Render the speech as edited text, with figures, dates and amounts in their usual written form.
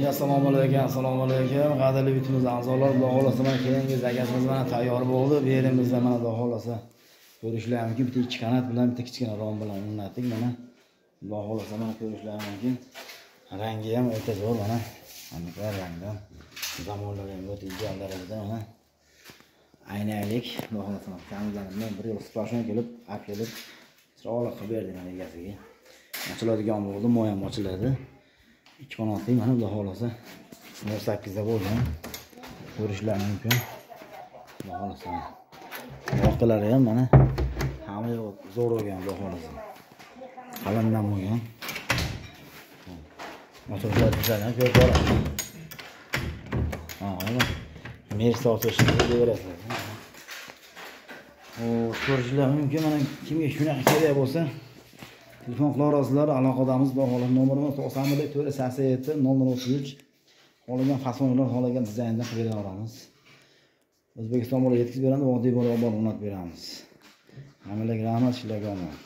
Assalomu alaykum, assalomu alaykum. Qadrli yurtimiz a'zolari, Xudo xolasa mana keyingi zakazimiz mana tayyor bo'ldi. Bu yerimizda mana Xudo xolasa ko'rishlar mumkin. Bitta ikki qanat bilan, bitta kichkina rom bilan o'rnatdik mana. Xudo xolasa mana ko'rishlar mumkin. Rangi ham o'ta zo'r mana. Aniqlar rangdan. Zamonlar ham o'ta ideal darajada mana. Aynalik, Xudo xolasa kamizlarni bilan bir yo'l splashon kelib, olib kelib chiroyli qilib berdi mana egasiga. Ochiladigan bo'ldi, moy ham ochiladi. 2 qanotli mana Xudo xolasa 08 da bo'lgan. Ko'rishlar mumkin. Xudo xolasa. Orqalari ham mana hamma yo'q zo'r bo'lgan Xudo xolasa. Qalindan bo'lgan. Motorlar tuzalgan ko'rib boradi. Ha, mana Mersa otishni berasizlar. Ko'rishlar mumkin. Mana kimga shunaqa kerak bo'lsa telefon qilaverasizlar, aloqadamiz bor. Xolos nomerimiz 91 487 0033. Xohlagan fasonlar, xohlagan dizaynda qilib beraveramiz. O'zbekiston bo'ylab yetkazib beramiz, oddiy bo'lib o'rnatib beramiz. Hammalarga rahmat, ishlarga omad.